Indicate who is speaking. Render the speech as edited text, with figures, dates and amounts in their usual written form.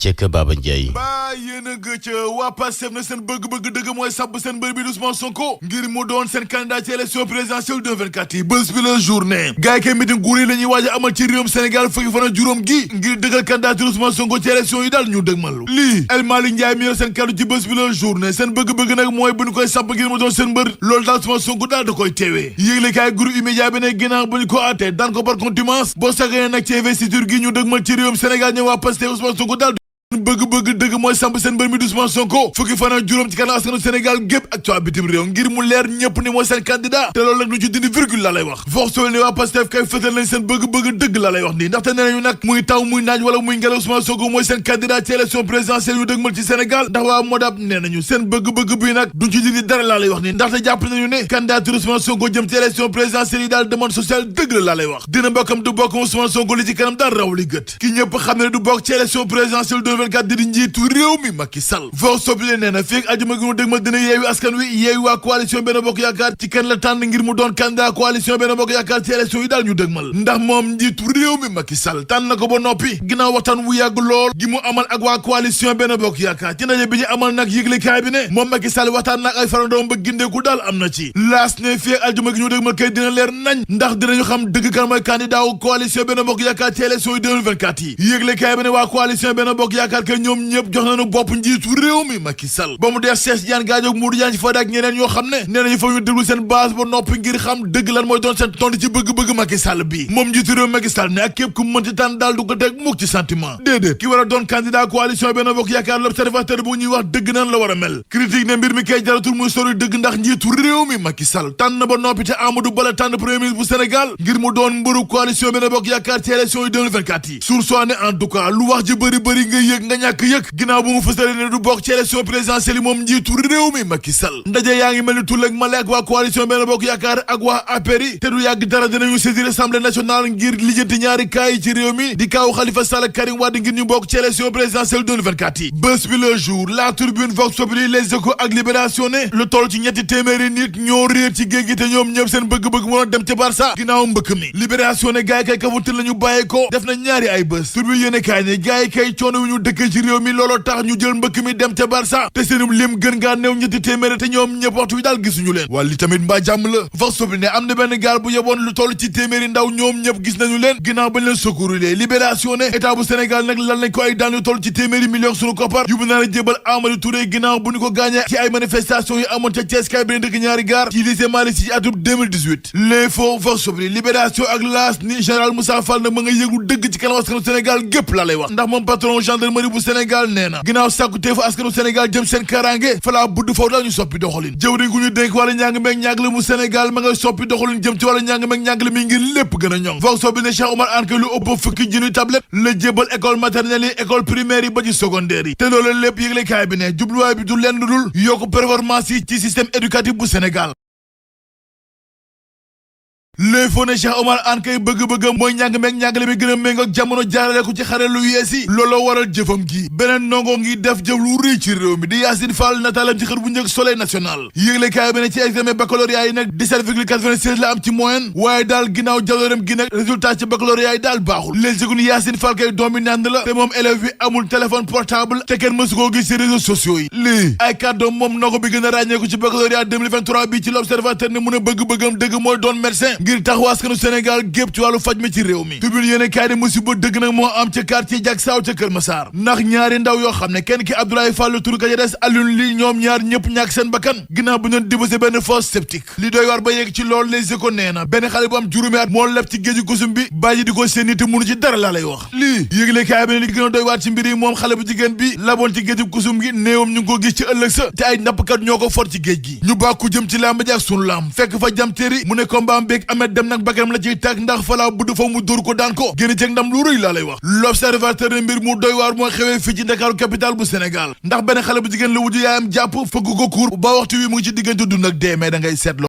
Speaker 1: ceek Baba Ndiaye.
Speaker 2: ba yéen a gëcc waa Pastef na seen bëgg-bëgg dëgg mooy sàbb seen mbër bi Ousmane Sonko ngir mu doon seen candidat ci élection présidentielle 2024 yi bés bi la journée gars yi kay meeting gu rëy la ñuy waaj a amal ci réewum Sénégal fukki fan ak juróom gi ngir dëggal candidature Ousmane Sonko ci élection yi daal ñu dëgmal lii El Malick Ndiaye mi yor seen kaddu ci bés bi la journée seen bëgg-bëgg nag mooy bu ñu koy sàbb ngir mu doon seen mbër loolu daal Ousmane Sonko daal da kokoy teewee yéegle kaay groupe immédiat bi ne ginnaaw bu ñu ko àttee daan ko par contumace boo sagee nag ci investiture gi ñu dëgmal ci réewum Sénégal ñëw waa Pastef Ousmane Sonko daal bëgg-bëgg dëgg mooy samp seen mbër mi Ousmane Sonko fukki fan ak juróom ci kanam askanu Sénégal gépp ak ci bitim réew ngir mu leer ñëpp ni mooy seen candidat te loolu nag lu ci dindi virgule la lay wax forcé ni waa Pastef kay fëtal nañ seen bëgg-bëgg dëgg la lay wax nii ndaxte nee nañu nag muy taw muy naaj wala muy ngelaw Ousmane Sonko mooy seen candidat ci élection présidentielle yu dëgmal ci Sénégal ndax waa Modap nee nañu seen bëgg-bëgg bi nag duñ ci dindi dara laa lay wax nii ndaxte jàpp nañu ne candidature Ousmane Sonko jëm ci élection présidentielle yi daal demande sociale dëgg la laa lay wax dina bokkam du bokk Ousmane Sonko li ci kanam daal raw li gët ki ñëpp xam ne du bokk ci élection présidentielle 2024 di njiitu réew mi Macky Sall Vox Populi nee na feek ajuma gi mu dëgmal dina yeewi askan wi yeewi waa coalition Benno Bokk Yaakaar ci kan la tànn ngir mu doon candidat coalition Benno Bokk Yaakaar ci élection yi daal ñu dëgmal ndax moom njiitu réew mi Macky Sall tànn na ko ba noppi ginnaaw waxtaan wu yàgg lool gi mu amal ak waa coalition Benno Bokk Yaakaar ci ndaje bi ñu amal nag yëglekaay bi ne moom Macky Sall waxtaan nag ay farandoom ba gindeeku daal am na ci laas ne feek ajuma gi ñu dëgmal kay dina leer nañ ndax dinañu xam dëgg kan mooy candidat wu coalition Benno Bokk Yaakaar ci élection yi 2024 yi yëglekaay bi ne waa coalition Benno Bokk Yaakaar kay ñoom ñëpp jox nañu bopp njiitu réew mi Macky Sall ba mu dee Cheikh Tidiane Gadio ak Modou Diagne ci Fada ak ñeneen ñoo xam ne nee nañu fa ñu déglu seen base ba noppi ngir xam dëgg lan mooy doon seen tontu ci bëgg-bëgg Macky Sall bi moom njiitu réew Macky Sall ne ak képp ku mënti tànn daal du ko teg mukk ci sentiment déedéet ki war a doon candidat coalition Benno Bokk Yaakaar l'observateur bu ñuy wax dëgg nan la war a mel critique ne mbir mi kay jaratul muy sori dëgg ndax njiitu réew mi Macky Sall tànn ba noppi te Amadou Ba la tànn premier ministre bu Sénégal ngir mu doon mbëru coalition Benno Bokk Yaakaar ci élection yi 2024 yi sur soi ne en tout cas lu wax ji bëri nga yëg nga ñàkk yëg ginnaaw bu mu fësale ne du bokk ci élection présidentielle yi moom njiitu réew mi Macky Sall ndaje yaa ngi mel ni tull ak male ak waa coalition Benno Bokk Yaakaar ak waa APR yi te du yàgg dara dinañu saisir assemblée nationale ngir lijjanti ñaari kaay yi ci réew mi di kaaw Khalifa Sall ak Karim Wade ngir ñu bokk ci élection présidentielle 2024 yi bés bi le jour La Tribune Vox Populi Les Échos ak Libération ne lu toll ci ñetti téeméeri nit ñoo réer ci géej gi te ñoom ñëpp seen bëgg-bëgg moo dem ca Barça ginnaaw mbëkk mi Libération ne gaay kay kafutil lañu bàyyee ko def na ñaari ay bés Tribune yéene kaay ne gaay kay coono wi ñu dëkkee ci réew mi looloo tax ñu jël mbëkk mi dem ca Barça te seenum lim gën ngaa néew ñetti téeméeri te ñoom ñëpp waxtu wi daal gisuñu leen wala li tamit mbaa jàmm la Vox Populi ne am na benn gaal bu yeboon lu toll ci téeméeri ndaw ñoom ñëpp gis nañu leen ginnaaw bañ leen secourir Libération ne état bu Sénégal nag lan lañ ko ay daan yu toll ci téeméeri millions sunu koppar yu mu nar a jébal Amadou Touré ginnaaw bu ñu ko gaañee ci ay manifestation yu amoon ca Thiès kay beneen dëkk ñaari gaar ci lycée Malick Sy ci atum 2018 L'Info Vox Populi Libération ak L'As ni général Moussa Fall nag ma nga yëglu dëgg ci kanam askanu Sénégal gépp la lay wax ndax moom patron gendarmerie bu Sénégal nee na ginnaaw sàkku teefu askanu Sénégal jëm seen karange falaa budd foofu daal ñu soppi doxalin jëwriñ gu ñu dénk wàllu njàng meeg njàngale mu Sénégal ma nga soppi doxalin jëm ci wàllu njàng meeg njàngale mi ngir lépp gën a ñoŋ Vox Populi ne Cheikh Oumar Anne lu ëpp fukki junni tablette la jébal école maternelle yi école primaire yi ba ci secondaire yi te loolu lépp yëglekaay bi ne jubluwaay bi du lenn dul yokk performance yi ci système éducatif bu Sénégal L'Info ne Cheikh Oumar Anne kay bëgg-bëggam mooy njàng meeg njàngale mi gën a méngoog jamono jaarale ko ci xare lu yees yi looloo waral jëfam gi beneen ndongo ngi def jëf lu rëy ci réew mi di Yacine Fall nataalam ci xër bu njëkk Soleil national yëglekaay bi ne ci examen baccalauréat yi nag 17,96 la am ci moyenne waaye daal ginnaaw jaloorem gi nag résultat ci baccalauréat yi daal baaxul les écoles Yacine Fall kay doomi nànd la te moom élève bi amul téléphone portable te kenn mësu koo gis ci réseaux sociaux yi lii ay kàddoom moom ndongo bi gën a ràññeeku ci baccalauréat 2023 bi ci l'Observateur ne mun a bëgg-bëggam dëgg mooy doon médecin ngir taxawu askanu Sénégal gépp ci wàllu faj mi ci réew mi Tribune yéene kaay ne musiba dëgg nag moo am ca quartier jak saaw ca Kër Massar ndax ñaari ndaw yoo xam ne kenn ki Abdoulaye Fall turu ka ca des Alioune li ñoom ñaar ñëpp ñàkk seen bakkan ginnaaw bu ñu doon débouché benn fosse septique li doy war ba yegg ci loolu Les Échos nee na benn xale bu am juróomi at moo leb ci géeju kusum bi bàyyi di ko seen nit te mënu ci dara laa lay wax lii yëgle kaay bi ne li gën a doy waat ci mbir yi moom xale bu jigéen bi laboon ci géeju kusum gi néewam ñu ngi ko gis ci ëllëg sa te ay nappkat ñoo ko for ci géej gi ñu bàkku jëm ci làmb ji ak sunu làmb fekk fa jam téeri mu ne combat am beeg Ahmed dem nag bakkanam la ciy tàgg ndax falaa budd fa mu dóor ko daan ko génn ceeg ndam lu rëy laa lay wax L'Observateur ne mbir mu doy waar moo xewee fii ci Ndakaaru capitale bu Sénégal ndax benn xale bu jigéen la wujju yaayam jàpp fëgg ko kuur ba waxtu wi mu ngi ci diggante dund ak dee mais da ngay seetlo